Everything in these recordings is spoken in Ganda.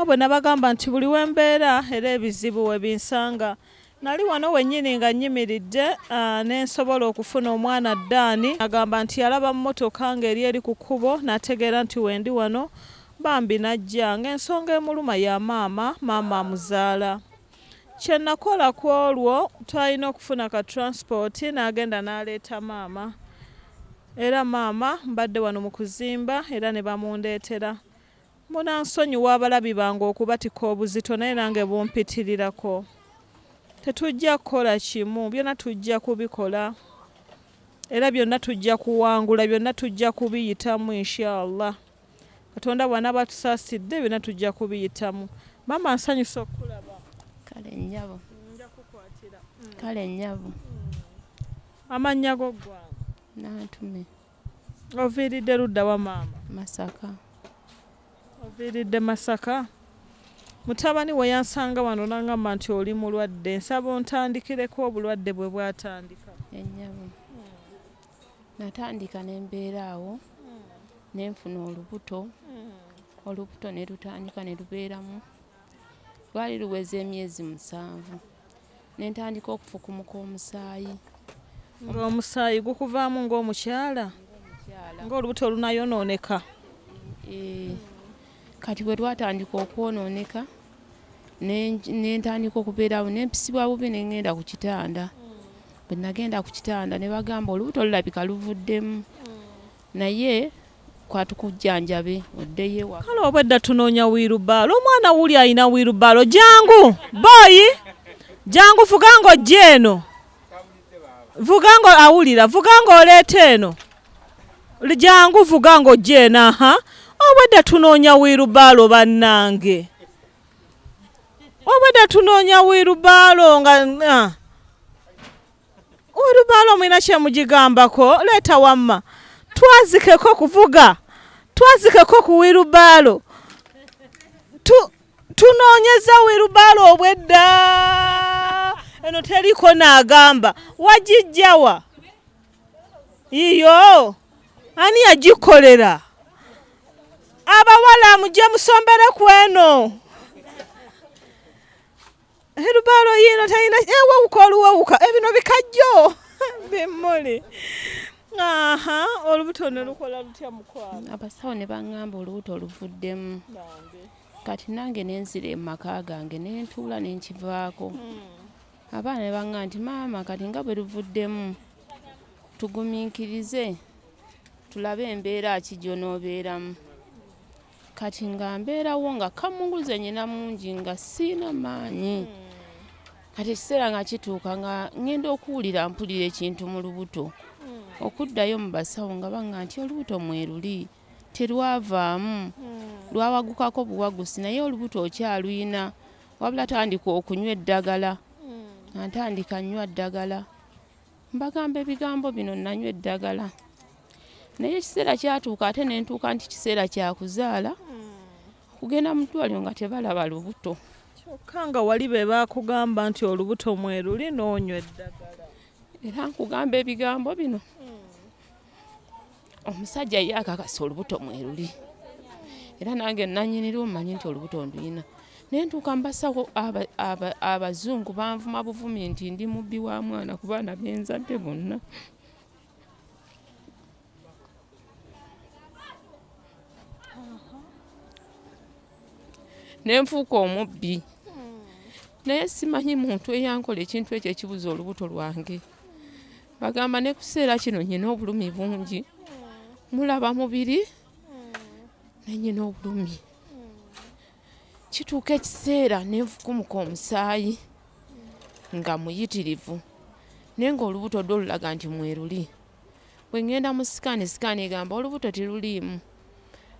Nga bwe nabagamba nti buli we mbeera era ebizibu we binsanga. Nali wano wennyini nga nnyimiridde ne nsobola okufuna omwana Dan. Agamba nti yalaba mmotoka ng'eri eri ku kkubo n'ategeera nti wendi wano bambi n'ajja ng'ensonga emuluma ya maama, maama amuzaala. Kye nakola ku olwo twalina okufuna ka transport n'agenda n'aleeta maama era maama mbadde wano mu kuzimba era ne bamundeetera. Munansonyiwa abalabi bange okubatika obuzito naye nange bumpitirirako. Tetujja kukola kimu, byonna tujja kubikola era byonna tujja kuwangula, byonna tujja kubiyitamu inshallah. Katonda bw'anaaba atusaasidde byonna tujja kubiyitamu. Maama nsanyuse okukulaba. Kale nnyabo. Nja kukwatira. Kale nnyabo. Amannya go ggwanga? Nantume. Oviiridde ludda wa maama? Masaka. Oviiridde Masaka? Mutabani we yansanga wano n'angamba nti oli mulwadde. Nsaba ontandikireko obulwadde bwe bwatandika. Ennyabo. Natandika ne mbeera awo ne nfuna olubuto, olubuto ne lutandika ne lubeeramu, lwali luweza emyezi 7 ne ntandika okufukumuka omusaayi. Ng'omusaayi gukuvaamu ng'omukyala? Ng'olubuto lunayonooneka? Eh, kati bwe lwatandika okwonooneka ne ntandika okubeerawo ne mpisibwa bubi ne ŋŋenda ku kitanda. Bwe nagenda ku kitanda ne bagamba olubuto lulabika luvuddemu naye kwatukujjanjabe oddeyo ewaka. Kale obwedda tunoonya wiirubaalo, omwana wuli alina wiirubaalo. Jangu booyi, jangu vuga ng'ojja eno, vuga nga awulira, vuga ng'oleeta eno, jangu vuga ng'ojja eno. Aha, obwedda tunoonya wiirubaalo bannange, obwedda tunoonya wiirubaalo nga wiirubaalo mulina kye mugigambako. Leeta wamma twazikeko kuvuga, twazikeko ku wiirubaalo, tunoonyeza wiirubaalo obwedda eno teriko n'agamba wagijjawa iyo ani yagikolera? Abawala mujje musombere ku eno erubaalo yiino talina ewewuka oluwewuka ebino bikajjo bimuli. Aha, olubuto ne lukola lutya mukwano? Abasawo ne baŋŋamba olubuto luvuddemu. Kati nange ne nzira emaka gange ne ntuula ne nkivaako. Abaana ne baŋŋamba nti maama kati nga bwe luvuddemu tugumiikirize tulabe embeera ki gy'onoobeeramu. Kati nga mbeerawo nga kamunguluze nnyina mungi nga siina maanyi. Kati ekiseera nga kituuka nga ŋŋenda okuwulira mpulira ekintu mu lubuto. Okuddayo mu basawo nga baŋŋamba nti olubuto mweruli terwavaamu, lwawagukako buwagusi naye olubuto okyaluyina wabula tandika okunywa eddagala. Nga ntandika nnywa ddagala. Mbagamba ebigambo bino nanywa eddagala. Naye ekiseera kyatuuka ate ne ntuuka nti kiseera kya kuzaala, okugenda mu ddwaliro nga tebalaba lubuto. Kyokka nga wali be baakugamba nti olubuto mweruli n'onywa eddagala. Era nkugamba ebigambo bino, omusajja ye akakasa olubuto mweruli. Era nange nannyini lwo mmanyi nti olubuto nduyina. Ne ntuuka mu basawo abazungu banvuma buvumi nti ndi mubbi wa mwana ku baana be nzadde bonna. Ne nfuuka omubbi. Naye simanyi muntu eyankola ekintu ekyo ekibuza olubuto lwange. Bagamba ne ku kiseera kino nnyina obulumi bungi. Mulaba mubiri ne nnyina obulumi. Kituuka ekiseera ne nfukumuka omusaayi nga muyitirivu naye ng'olubuto lwo lulaga nti mweruli. Bwe ŋŋenda mu sikaani, sikaani egamba olubuto teruliimu.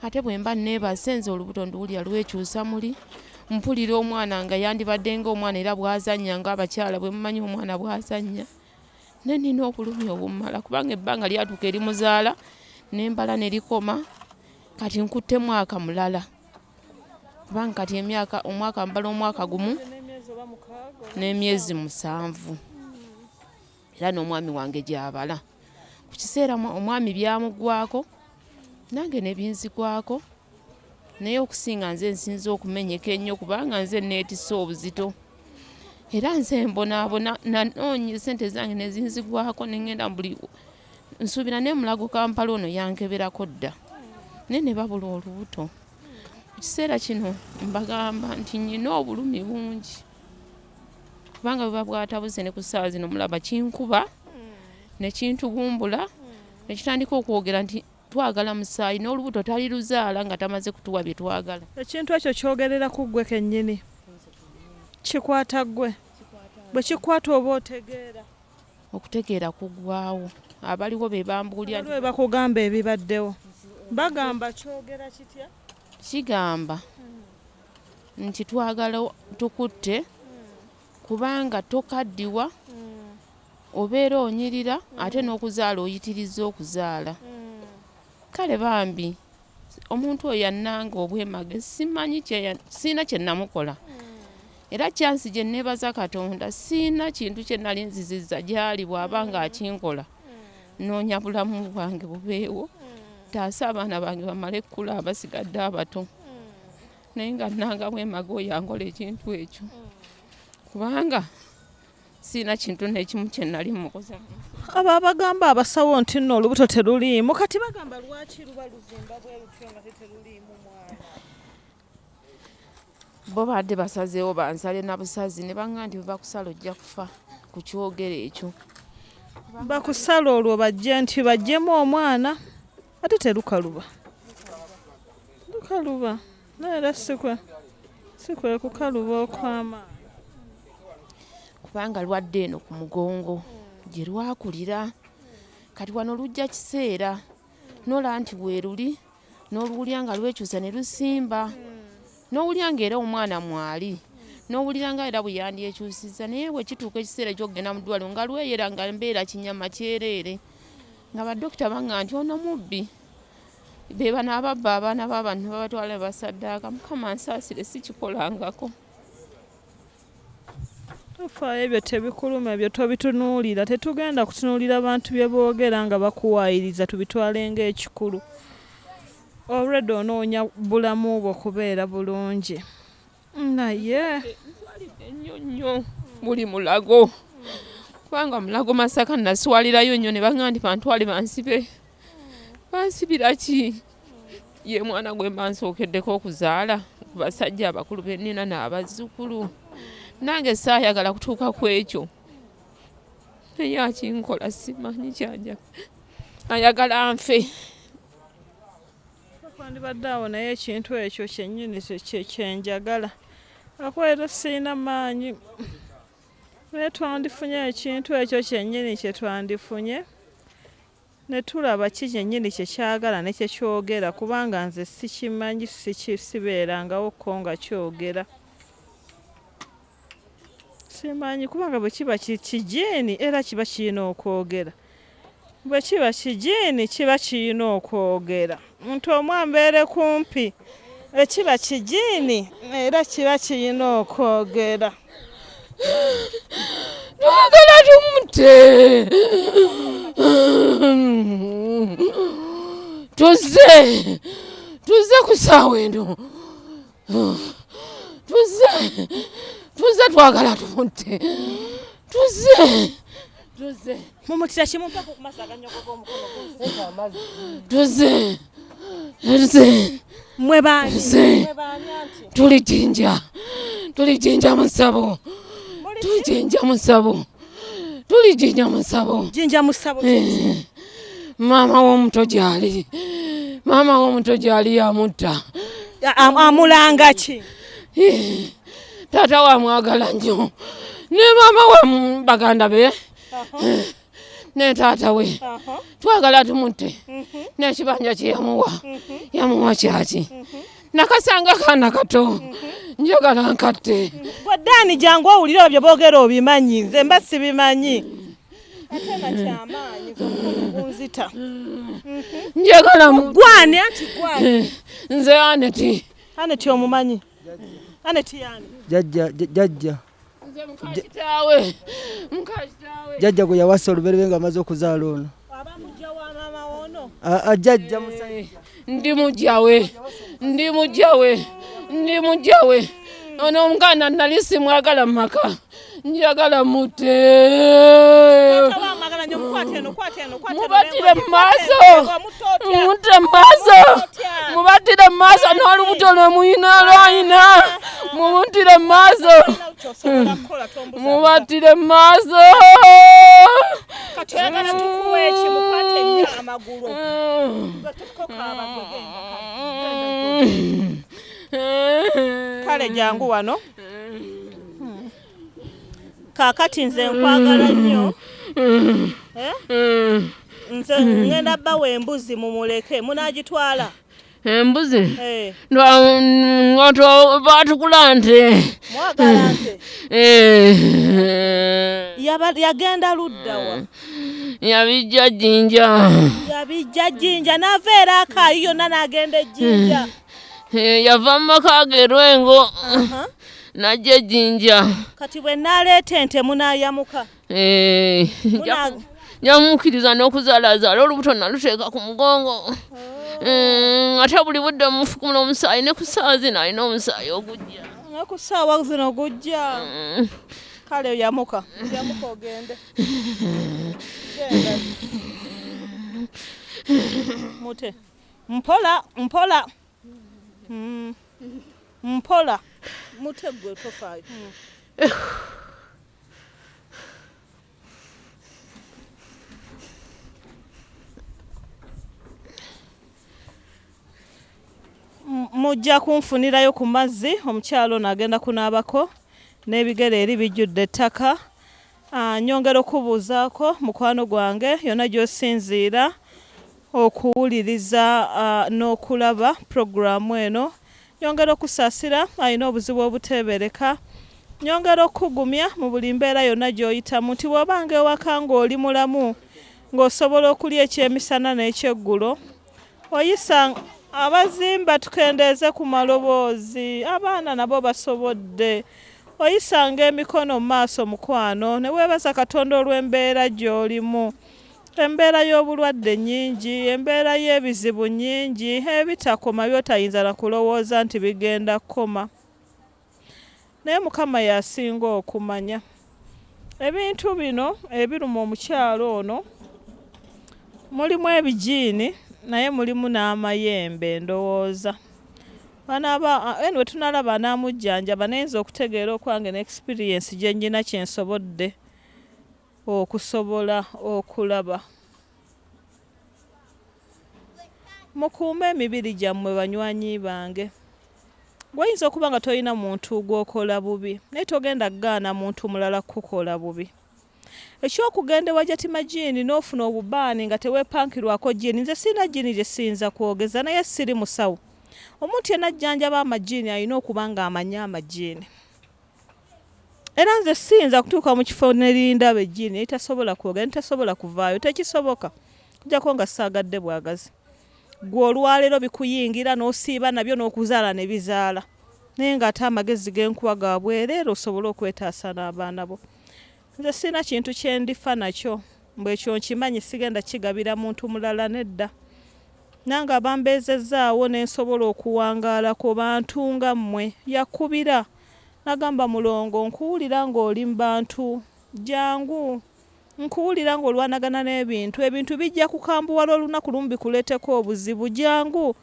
Ate bwe mba neebase nze olubuto nduwulira lwekyusa muli, mpulira omwana nga yandibadde ng'omwana era bw'azannya ng'abakyala bwe mumanyi omwana bw'azannya. Ne nnina obulumi obummala kubanga ebbanga lyatuuka erimuzaala ne mbala ne likoma kati nkutte mwaka mulala. Kubanga kati emyaka omwaka mbala omwaka gumu n'emyezi 7 era n'omwami wange gy'abala. Ku kiseera omwami byamuggwako nange ne binzigwako Naye okusinga nze nsinze okumenyeka ennyo kubanga nze neetisse obuzito. Era nze mbonaabona, nanoonya ssente zange ne zinzigwako ne ŋŋenda buli nsuubira ne Mulago Kampala ono yankeberako dda naye ne babula olubuto. Mu kiseera kino mbagamba nti nnyina obulumi bungi kubanga buba bwatabuse ne ku ssaawa zino mulaba kinkuba ne kintugumbula ne kitandika okwogera nti twagala musaayi n'olubuto taliruzaala nga tamaze kutuwa bye twagala. Ekintu ekyo kyogerera ku ggwe kennyini, kikwata ggwe. Bwe kikwata oba otegeera. Okutegeera kuggwaawo. Abaliwo be bambuulira nti. Abaliwo be bakugamba ebibaddewo. Bagamba kyogera kitya? Kigamba nti twagala tukutte kubanga tokaddiwa, obeera onyirira ate n'okuzaala oyitirizza okuzaala. Kale bambi omuntu oyo yannanga obwemage simanyi sirina kye namukola era kyansi gye neebaza Katonda sirina kintu kye nali nzizizza gy'ali bw'aba ng'akinkola nnoonya bulamu bwange bubeewo ntaase abaana bange bamale kkula abasigadde abato. Naye nga nanga bwemaga oyo ankola ekintu ekyo kubanga sirina kintu nekimu kye nali mukoze. Abo abagamba abasawo nti nno olubuto teruliimu kati bagamba lwaki luba luzimba bwe lutyo nga teruliimu mwana? Bo badde basazeewo bansale na busazi ne baŋŋamba nti bwe bakusala ojja kufa ku kyogero ekyo. Bakusala olwo bajje nti baggyemu omwana ate terukaluba. Lukaluba naye era sikwe kukaluba okw'amaanyi. Kubanga lwadde eno ku mugongo gye lwakulira kati wano lujja kiseera n'olaba nti weeruli n'oluwulira nga lwekyusa ne lusimba n'owulira ng'era omwana mwali n'owulira nga era bwe yandyekyusizza naye bwe kituuka ekiseera eky'okugenda mu ddwaliro nga lweyera nga mbeera kinyama kyereere nga badokita baŋŋamba nti ono mubbi. Be bano ababba abaana b'abantu ne babatwala ne basaddaaka. Mukama ansaasire sikikolangako. Tofaayo ebyo tebikuluma ebyo tobitunuulira. Tetugenda kutunuulira bantu bye boogera nga bakuwaayiriza tubitwale ng'ekikulu. Already onoonya bulamu bwo kubeera bulungi. Naye nswalidde nnyo nnyo buli Mulago kubanga Mulago Masaka naswalirayo nnyo ne baŋŋamba nti bantwale bansibe. Bansibira ki? Ye mwana gwe mba nsookeddeko okuzaala ku basajja abakulu be nnina n'abazzukulu. Nange saayagala kutuuka ku ekyo. Naye akinkola simanyi ky'anjagala. Ayagala nfe. Twandibadde awo naye ekintu ekyo kyennyini kye njagala. Akwera sirina maanyi. Naye twandifunye ekintu ekyo kyennyini kye twandifunye. Ne tulaba ki kyennyini kye kyagala ne kye kyogera kubanga nze sikimanyi sibeerangawo ko nga kyogera. Simanyi kubanga bwe kiba kijiini era kiba kirina okwogera. Bwe kiba kijiini kiba kirina okwogera. Muntu omu ambeere kumpi ekiba kijiini era kiba kirina okwogera. Twagala tumutte. Tuzze tuzze ku ssaawa eno. Tuzze tuzze twagala tumutte. Tuzze tuzze. Mumutira kimu mpaka ku maaso aganyogoga omukono gunzita. Tuzze tuzze. Mwe baani? Tuzze. Mwe baani anti? Tuli Jinja. Tuli Jinja musabo. Tuli Jinja musabo. Tuli Jinja musabo. Jinja musabo. Maama w'omuto gy'ali. Maama w'omuto gy'ali yamutta. Amulanga ki? Taata wamwagala nnyo. Ne maama wa baganda be. Ne taata we. Twagala tumutte. N'ekibanja kye yamuwa. Yamuwa kyaki? Nakasanga kaana kato. Njagala nkatte. Gwe Dani jangu owulire ebyo boogera obimanyi. Nze mba sibimanyi. Ate na kyamaanyi omukono gunzita. Njagala Gwani anti gwani. Nze Aneti. Aneti omumanyi? Aneti yani? Jajja jajja. Nze muka kitaawe. Muka kitaawe. Jajja gwe yawasa olubereberye ng'amaze okuzaala ono. Aba mujja wa maama ono. Jjajja musajja. Ndi mujjawe, ndi mujjawe, ndi mujjawe. Ono omuganda nali simwagala mu maka, njagala mute. Mubatire mu maaso, mutte mu maaso, mubatire mu maaso n'olubuto lwe muyina lwayina, mumuttire mu maaso, mubatire mu maaso. Kati oyagala tukuwa eki? Mukwate nnyo amagulu. Kale jangu wano. Kaakati nze nkwagala nnyo. Eh? Nze ngenda bbawa embuzi, mumuleke, munaagitwala. Embuzi? Eh, nga batukula nte. Mwagala nte? Eh. Yagenda luddawa? Yabijja Jjinja. Yabijja Jjinja, n'ava era akaayi yonna n'agenda ejjinja. Eh, yava mu maka ge Lwengo najja ejjinja. Kati bwe naaleeta ente munaayamuka? Eh, njamukkiriza n'okuzaalazaala olubuto naluteeka ku mugongo. Ate buli budde mufukumula omusaayi, ne ku ssaawa zino alina omusaayi ogujja. Ne ku ssaawa zino gujja. Kale yamuka, yamuka ogende. Genda. Mute mpola mpola. Mpola mute, gwe tofaayo. Mujja kunfunirayo ku mazzi, omukyalo ono agenda kunaabako n'ebigere eri bijjudde ettaka. Nyongera okubuuzaako mukwano gwange yonna gy'osinziira okuwuliriza n'okulaba puroguraamu eno. Nyongera okusaasira alina obuzibu obuteebereka. Nyongera okukugumya mu buli mbeera yonna gy'oyitamu nti bw'obanga ewaka ng'oli mulamu, ng'osobola okulya ekyemisana n'ekyeggulo, oyisa abazimba tukendeeze ku maloboozi, abaana nabo basobodde. Oyisanga emikono mu maaso mukwano, ne weebaza Katonda olw'embeera gy'olimu. Embeera y'obulwadde nnyingi, embeera y'ebizibu nnyingi, ebitakoma by'otayinza na kulowooza nti bigenda kukoma. Naye Mukama y'asinga okumanya. Ebintu bino ebiruma omukyalo ono mulimu ebijiini, naye mulimu n'amayembe ndowooza. Banaaba anyway tunalaba anaamujjanjaba, naye nze okutegeera okwange ne experience gye nnyina kye nsobodde okusobola okulaba. Mukuume emibiri gyammwe banywanyi bange. Gw'oyinza okuba nga tolina muntu gw'okola bubi, naye togenda kugaana muntu mulala kukukola bubi. Eky'okugenda ewa Jati Majiini n'ofuna obubaani nga teweepankirwako jjiini, nze sirina jjiini gye siyinza kwogeza, naye siri musawo. Omuntu yenna ajjanjaba amajiini alina okuba ng'amanyi amajiini. Era nze siyinza kutuuka mu kifo ne lindaba ejjiini eritasobola kwogera, eritasobola kuvaayo, tekisoboka. Okuggyako nga saagadde bwagazi. Ggwe olwaleero bikuyingira n'osiiba nabyo n'okuzaala ne bizaala. Naye ng'ate amagezi ge nkuwa ga bwereere osobole okwetaasa n'abaana bo. Nze sirina kintu kye ndifa nakyo mbu ekyo nkimanyi sigenda kukigabira muntu mulala nedda. Nange abambeezezzaawo ne nsobola okuwangaalako bantu nga mmwe. Yakubira n'agamba, Mulongo nkuwulira ng'oli mu bantu, jangu. Nkuwulira ng'olwanagana n'ebintu, ebintu bijja kukambuwala olunaku lumu bikuleeteko obuzibu, jangu.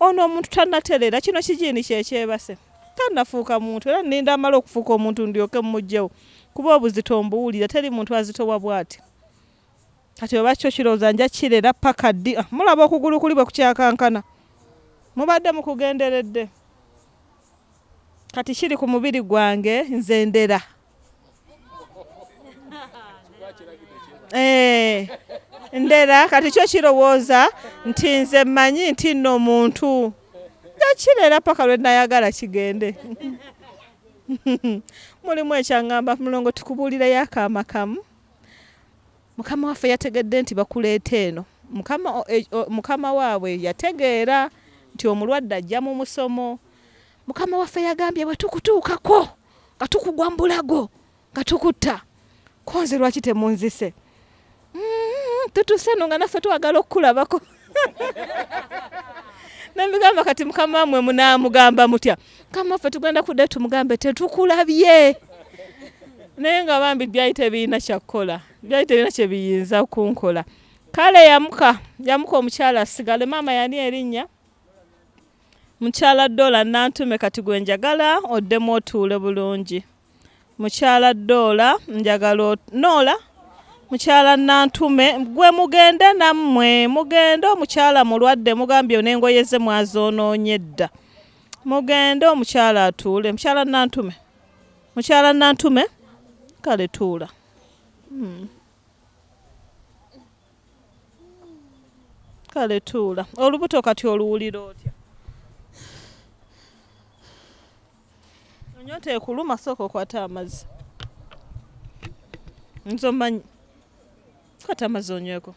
Ono omuntu tannatereera, kino kijiini kye kyebase. Tannafuuka muntu era nninda amale okufuuka omuntu ndyoke mmuggyewo kuba obuzito mbuwulira, teri muntu azitowa bw'ati. Kati oba kyo kirowooza nja kirera ppaka ddi? Ah, mulaba okugulu kuli bwe kukyakankana. Mubadde mukugenderedde. Kati kiri ku mubiri gwange nze ndera. Eh, ndera kati kyo kirowooza nti nze mmanyi nti nno muntu. Nja kirera paka lwe nayagala kigende. Mulimu ekyaŋŋamba Mulongo tukubuulireyo akaama kamu. Mukama waffe yategedde nti bakuleeta eno. Mukama waabwe yategeera nti omulwadde ajja mu musomo. Mukama waffe yagambye bwe tukutuukako nga tukugwa mu bulago nga tukutta. Ko nze lwaki temunzise? Tutuuse eno nga naffe twagala okukulabako. Nembigamba kati mukama wamwe munaamugamba mutya? Mukama waffe tugenda kudda tumugambe tetukulabye. Naye nga bambi byali tebirina kyakukola, byali tebirina kye biyinza kunkola. Kale yamuka, yamuka omukyala asigale. Maama yani erinnya? Mukyala Doola Nantume, kati gwe njagala oddemu otuule bulungi. Mukyala Doola njagala Noola mukyala Nantume gwe mugende nammwe mugende, omukyala mulwadde mugambye n'engoye ze mwazoonoonye dda. Mugende omukyala atuule. Mukyala Nantume, mukyala Nantume kale tuula. Kale tuula. Olubuto kati oluwulira otya? Ennyonta ekuluma, sooka okwate amazzi. Nze omanyi. Kwata amazzi onyweko.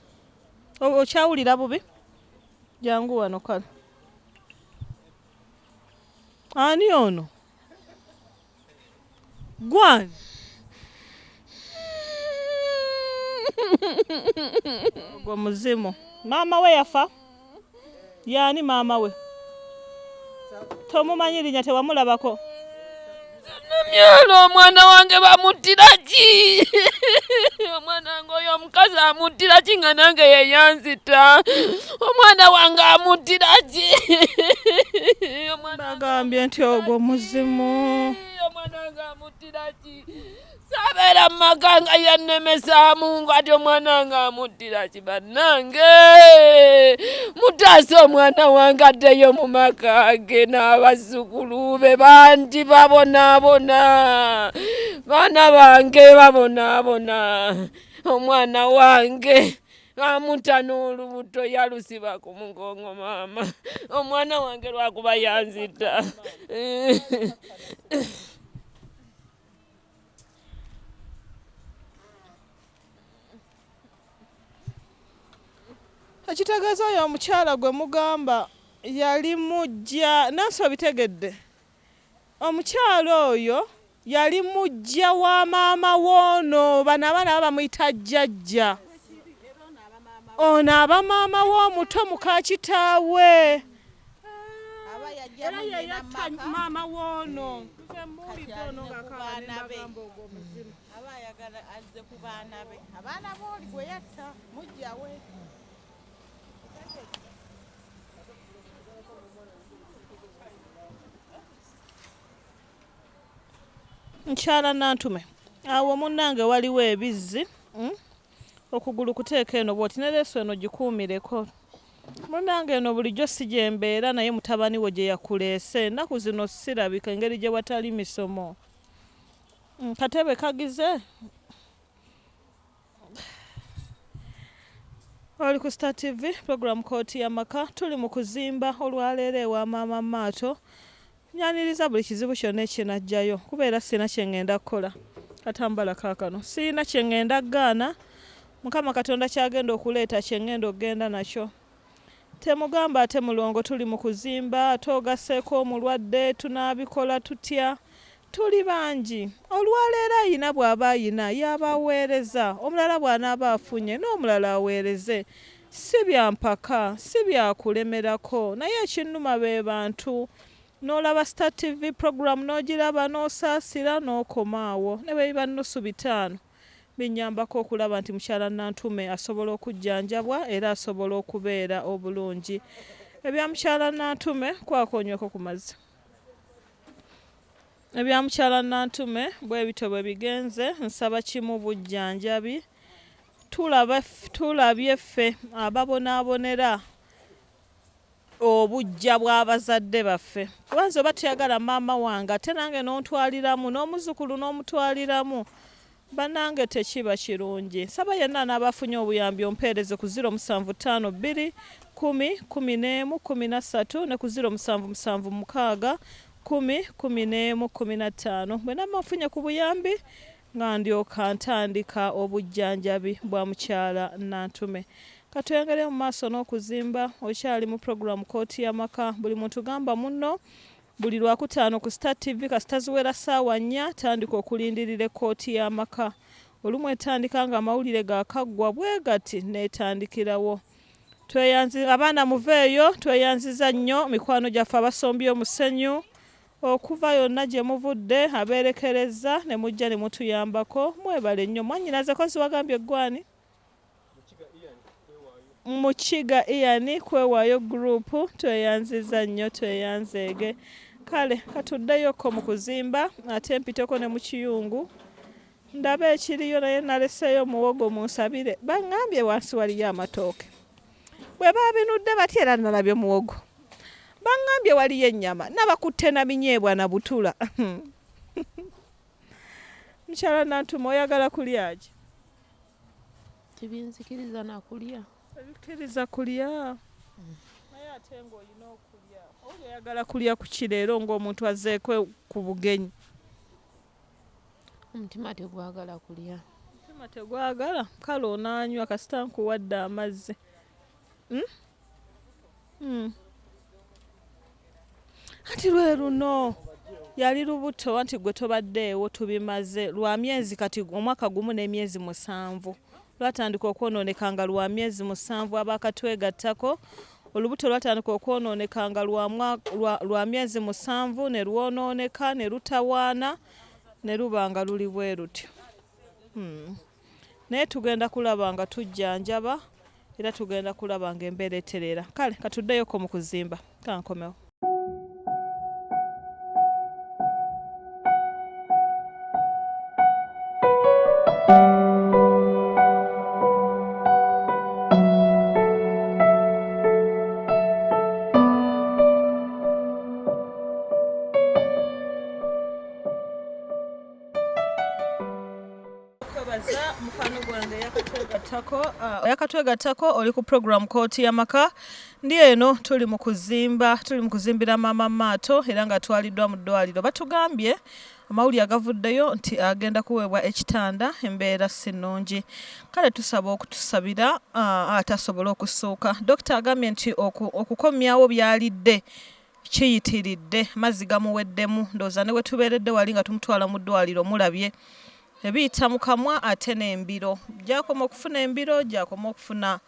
Okyawulira bubi? Jangu wano kale. Ani ono? Gwani? Ogwo muzimu. Maama we yafa? Yaani maama we? Tomumanyi linnya, tewamulabako? Namyalo omwana wange bamuttira ki? Omwana wange oyo omukazi amuttira ki nga nange yeyanzita? Omwana wange amuttira ki? Bagambye nti ogwo muzimu. Omwana wange amuttira ki? Sabeera mu maka nga yannemesaamu nga ati omwana wange amuttira ki? Bannange mutaase omwana wange addeyo mu maka ge n'abazzukulu be bangi babonaabona, baana bange babonaabona. Omwana wange amutta n'olubuto yalusiba ku mugongo maama. Omwana wange lwakuba yanzita. Ekitegeeza oyo omukyala gwe mugamba yali mujja, nansi obitegedde? Omukyala oyo yali mujja wa maama w'ono, bano abaana baba bamuyita jjajja. Ono aba maama w'omuto muka kitaawe. Era ye yatta maama w'ono. Nze mmuwulidde ono ng'akaaba ne mbagamba ogwo omuzimu. Aba ayagala azze ku baana be. Abaana b'oli gwe yatta muggya we. Mukyala Nantume, awo munnange waliwo ebizzi. Okugulu kuteeka eno bw'oti ne leesu eno gikuumireko. Munnange eno bulijjo si gye mbeera naye mutabani wo gye yakuleese. Ennaku zino sirabika engeri gye watali misomo. Katebe kagize. Oli ku Star TV, program Kooti y'Amaka. Tuli mu kuzimba olwaleero ewa Maama Maato. Nyaniriza buli kizibu kyonna ekinajjayo kuba era sirina kye ngenda kukola. Katambala kaakano. Sirina kye ngenda kugaana. Mukama Katonda ky'agenda okuleeta kye ngenda okugenda nakyo. Temugamba ate mulongo tuli mu kuzimba ate ogaseeko omulwadde tunaabikola tutya? Tuli bangi. Olwaleero ayina bw'aba ayina y'aba aweereza, omulala bw'anaaba afunye n'omulala aweereze. Si bya mpaka, si bya kulemerako naye ekinnuma be bantu. N'olaba Star TV program n'ogiraba n'osaasira n'okoma awo ne bwe biba nnusu bitaano binnyambako okulaba nti mukyala Nantume asobola okujjanjabwa era asobola okubeera obulungi. Ebya mukyala Nantume kwako onyweko ku mazzi. Ebya mukyala Nantume bwe bityo bwe bigenze, nsaba kimu bujjanjabi. Tulaba tulabye ffe ababonaabonera obuggya bw'abazadde baffe. Kuba nze oba toyagala maama wange ate nange n'ontwaliramu n'omuzzukulu n'omutwaliramu bannange tekiba kirungi. Nsaba yenna anaaba afunye obuyambi ompeereze ku ziro musanvu ttaano bbiri kkumi kkumi n'emu kkumi na ssatu ne ku ziro musanvu musanvu mukaaga kkumi kkumi n'emu kkumi na ttaano. Bwe naaba nfunye ku buyambi nga ndyoka ntandika obujjanjabi bwa mukyala Nantume. Katweyongere mu maaso n'okuzimba. Okyali mu program Kkooti y'Amaka. Buli muntu gamba munno buli Lwakutaano ku Star TV kasita ziwera ssaawa nnya tandika okulindirira ekkooti y'amaka. Olumu etandika ng'amawulire gaakaggwa bwe gati n'etandikirawo. Tweyanzi abaana muveeyo, tweyanziza nnyo mikwano gyaffe abasombye omusenyu okuva yonna gye muvudde, abeerekereza ne mujja ne mutuyambako, mwebale nnyo. Mwannyinaze kozi wagambye ggwani? Mukiga Ian Kwewaayo Group, tweyanziza nnyo, tweyanzeege. Kale katuddeyoko mu kuzimba ate mpiteko ne mu kiyungu ndabe ekiriyo, naye naleseeyo muwogo, munsabire. Baŋŋambye wansi waliyo amatooke, bwe baabinudde batya era nalabye muwogo. Baŋŋambye waliyo ennyama, nabakutte na binyeebwa na butula. Mukyala Nantuma, oyagala kulya ki? Tebinzikiriza nakulya. Tebikkiriza kulya? Naye ate ng'olina okulya. Oli oyagala kulya ku ki leero ng'omuntu azzeeko ku bugenyi? Omutima tegwagala kulya. Omutima tegwagala? Kale onaanywa kasita nkuwadde amazzi. Hmm? Hmm. Anti lwe luno yali lubuto, anti gwe tobaddeewo, tubimaze lwa myezi kati omwaka gumu n'emyezi 7. Lwatandika okwonooneka nga lwa myezi 7 abaakatwegattako. Olubuto lwatandika okwonooneka nga lwa myezi 7 ne lwonooneka ne lutawaana ne luba nga luli bwe lutyo. Naye tugenda kulaba nga tujjanjaba era tugenda kulaba ng'embeera etereera. Kale katuddeyoko mu kuzimba, kankomewo. Kwebaza mukwano gwange yakatwegattako, oli ku program Kooti y'Amaka. Ndi eno tuli mu kuzimba, tuli mu kuzimbira maama Maato era nga atwaliddwa mu ddwaliro. Batugambye amawulire agavuddeyo nti agenda kuweebwa ekitanda, embeera si nnungi. Kale tusaba okutusabira atasobola okusuuka. Dokita agambye nti okukomyawo byalidde kiyitiridde, amazzi gamuweddemu. Ndowooza ne we tubeeredde wali nga tumutwala mu ddwaliro mulabye ebiyita mu kamwa ate n'embiro. Gy'akoma okufuna embiro, gy'akoma okufuna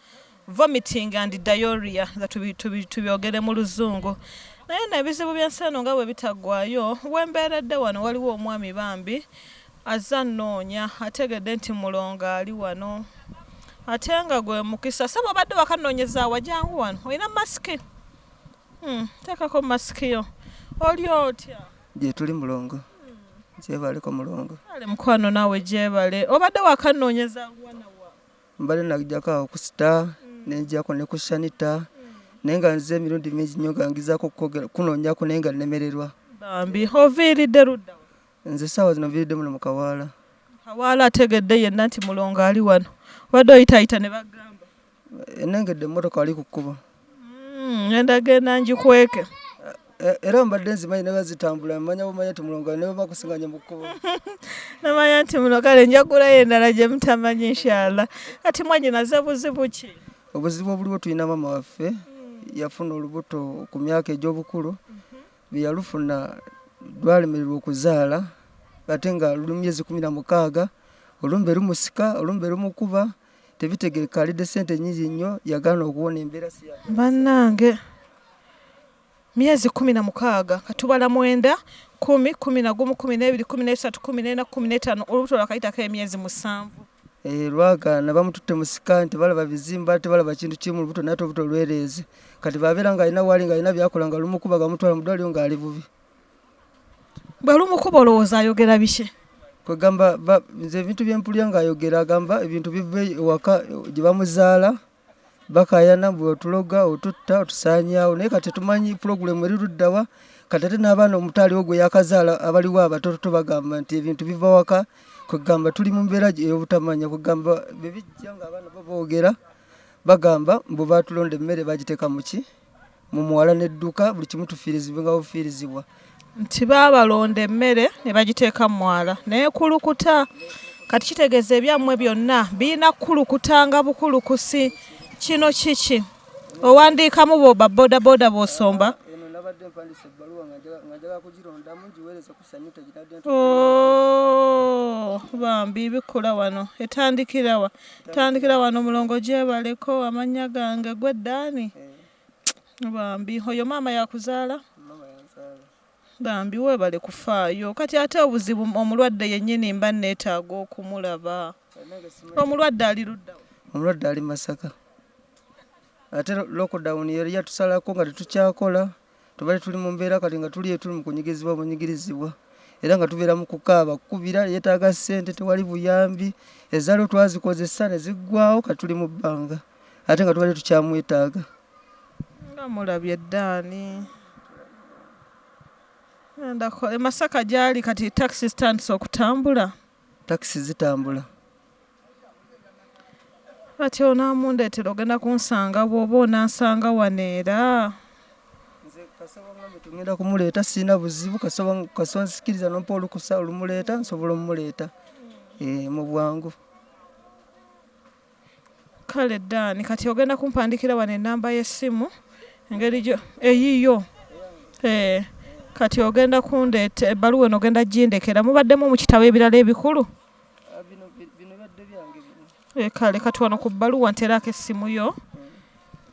vomiting and diarrhea, nga tubyogere mu Luzungu. Naye nno ebizibu by'ensi eno nga bwe bitaggwaayo, we mbeeredde wano waliwo omwami bambi azze annoonya, ategedde nti Mulongo ali wano ate nga gwe mukisa. Ssebo obadde wakannoonyeza wa? Jangu wano, olina masiki? Teekako masiki yo. Oli otya? Gye tuli Mulongo. Gyebaleko Mulongo. Kale mukwano naawe gyebale. Obadde wakannoonyeza wa na wa? Mbadde naggyako awo ku Star, ne ngyako ne ku Shanita, naye nga nze emirundi mingi nnyo nga ngezaako kunoonyako naye nga nnemererwa. Bambi, oviiridde ludda wa? Nze essaawa zino nviiridde muno mu Kawaala. Kawaala ategedde yenna nti Mulongo ali wano. Obadde oyitaayita ne bagamba? Nnengedde emmotoka wali ku kkubo. Ngenda genda ngikweke. Era mbadde nzimanyi ne bazitambula mmanya bumanya nti Mulongo ne bwe bakusinganya mu kkubo. Namanya nti muno kale nja kugulayo endala gye mutamanyi inshallah. Kati mwannyinaze buzibu ki? Obuzibu obuliwo tulina maama waffe yafuna olubuto ku myaka egy'obukulu, bwe yalufuna lwalemererwa okuzaala ate nga luli mu myezi 16, olumbe lumusika, olumbe lumukuba, tebitegerekeka, alidde ssente nnyingi nnyo, yagaana okuwona embeera si ya Bannange, myezi 16, katubala 9, 10, 11, 12, 13, 14, 15, olubuto lwakayitako emyezi 7. Lwagaana, bamututte mu sikaani tebalaba bizimba, tebalaba kintu kimu lubuto naye ate olubuto lwereeze. Kati bw'abeera ng'alina waali ng'alina by'akola nga lumukuba nga bamutwala mu ddwaliro ng'ali bubi. Bwe lumukuba olowooza ayogera biki? Kwegamba nze ebintu bye mpulira ng'ayogera agamba ebintu biva ewaka gye bamuzaala, bakaayana mbu otuloga, otutta, otusaanyaawo naye kati tetumanyi pulogulaamu eri ludda wa. Kati ate n'abaana omuto aliwo gwe yaakazaala abaliwo abatototo bagamba nti ebintu biva waka, kwegamba tuli mu mbeera ey'obutamanya, kwegamba bwe bijja ng'abaana bo boogera bagamba mbu baatulonda emmere baagiteeka mu ki? Mu muwala n'edduka buli kimu tufiirizibwe nga bufiirizibwa. Nti baabalonda emmere ne bagiteeka mu mwala n'ekulukuta. Kati kitegeeza ebyammwe byonna birina kukulukutanga bukulukusi. Kino kiki? Owandiikamu ba bodaboda b'osomba? Eno nabadde Nabadde mpandiisa ebbaluwa nga njagala kugirondamu ngiweereze ku Sanita ginadde. Oh, bambi bikkula wano. Etandikira wa? Tandikira wano mulongo gyebaleko amannya gange gwe Ddaani. Eh. Bambi oyo maama yakuzaala? Maama yanzaala. Bambi weebale kufaayo. Kati ate obuzibu omulwadde yennyini mba neetaaga okumulaba. Omulwadde ali ludda wa? Omulwadde ali Masaka. Ate lockdown yali yatusalako nga tetukyakola, tubadde tuli mu mbeera kati nga tuli tuli mu kunyigirizibwa bunyigirizibwa era nga tubeera mu kukaaba kukubira yeetaaga ssente tewali buyambi ezaaliwo twazikozesa ne ziggwawo kati tuli mu bbanga ate nga tubadde tukyamwetaaga. Nga mulabye Ddaani. E Masaka gy'ali kati takisi zitandise okutambula? Takisi zitambula. Kati onaamundeetera ogenda kunsanga bw'oba onansanga wano era. Nze kasaba ngambe tugenda kumuleeta sirina buzibu kasaba kasaba nsikiriza nompa olukusa olumuleeta nsobola omumuleeta mu bwangu. Kale Ddaani kati ogenda kumpandikira wano ennamba y'essimu engeri gyo eyiyo. Kati ogenda kundeeta ebbaluwa eno ogenda gindekera mubaddemu mu kitabo ebirala ebikulu? Kale kati wano ku bbaluwa nterako essimu yo.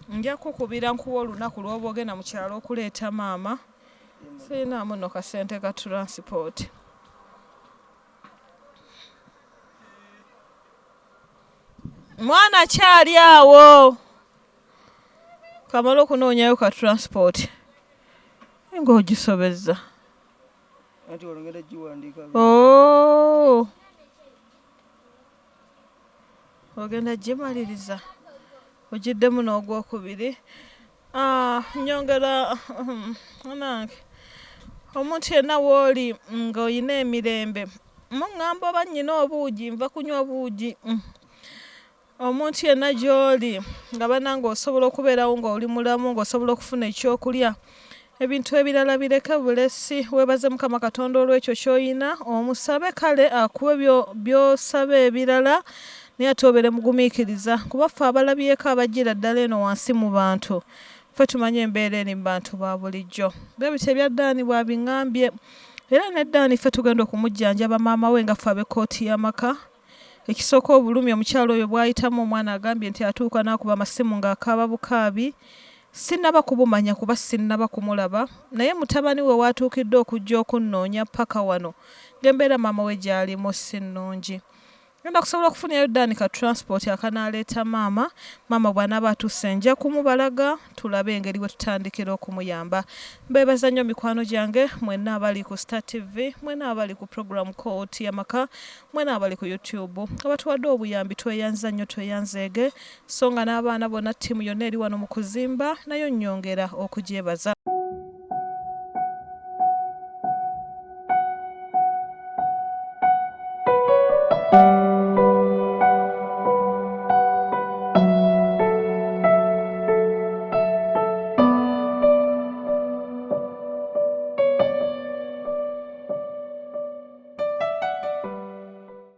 Nja kukubira nkuwa olunaku lw'oba ogenda mu kyalo okuleeta maama. Sirinamu nno kasente ka transport. Mwana kyali awo. Kamala okunoonyayo ka transport. Ng'ogisobezza. Anti wano ngenda giwandiika. Oh. Ogenda gimaliriza. Ogiddemu n'ogwokubiri. Nyongera nange. Omuntu yenna w'oli ng'olina emirembe. Muŋŋamba oba nnyina obuugi nva kunywa buugi. Omuntu yenna gy'oli nga bannange osobola okubeerawo ng'oli mulamu ng'osobola okufuna ekyokulya. Ebintu ebirala bireke bulesi weebaze Mukama Katonda olw'ekyo ky'olina omusabe kale akuwe by'osaba ebirala naye ate obeere mugumiikiriza kuba ffe abalabyeko abajjira ddala eno wansi mu bantu ffe tumanyi embeera eri mu bantu ba bulijjo. Bwe bityo ebya Ddaani bw'abiŋŋambye era ne Ddaani ffe tugenda okumujjanjaba maama we nga ffe ab'ekkooti y'amaka. Ekisooka obulumi omukyala oyo bw'ayitamu omwana agambye nti atuuka n'akuba amasimu ng'akaaba bukaabi. Sinnaba kubumanya kuba sinnaba kumulaba naye mutabani we w'atuukidde okujja okunnoonya ppaka wano ng'embeera maama we gy'alimu si nnungi. Ngenda kusobola okufunirayo Ddaani ka transport akanaaleeta maama. Maama bw'anaaba atuuse nja kumubalaga tulabe engeri we tutandikira okumuyamba. Mbeebaza nnyo mikwano gyange mwenna abali ku Star TV, mwenna abali ku program Kkooti y'Amaka, mwena abali ku YouTube abatuwadde obuyambi tweyanza nnyo tweyanzeege so nga n'abaana bonna ttiimu yonna eri wano mu kuzimba nayo nnyongera okugyebaza.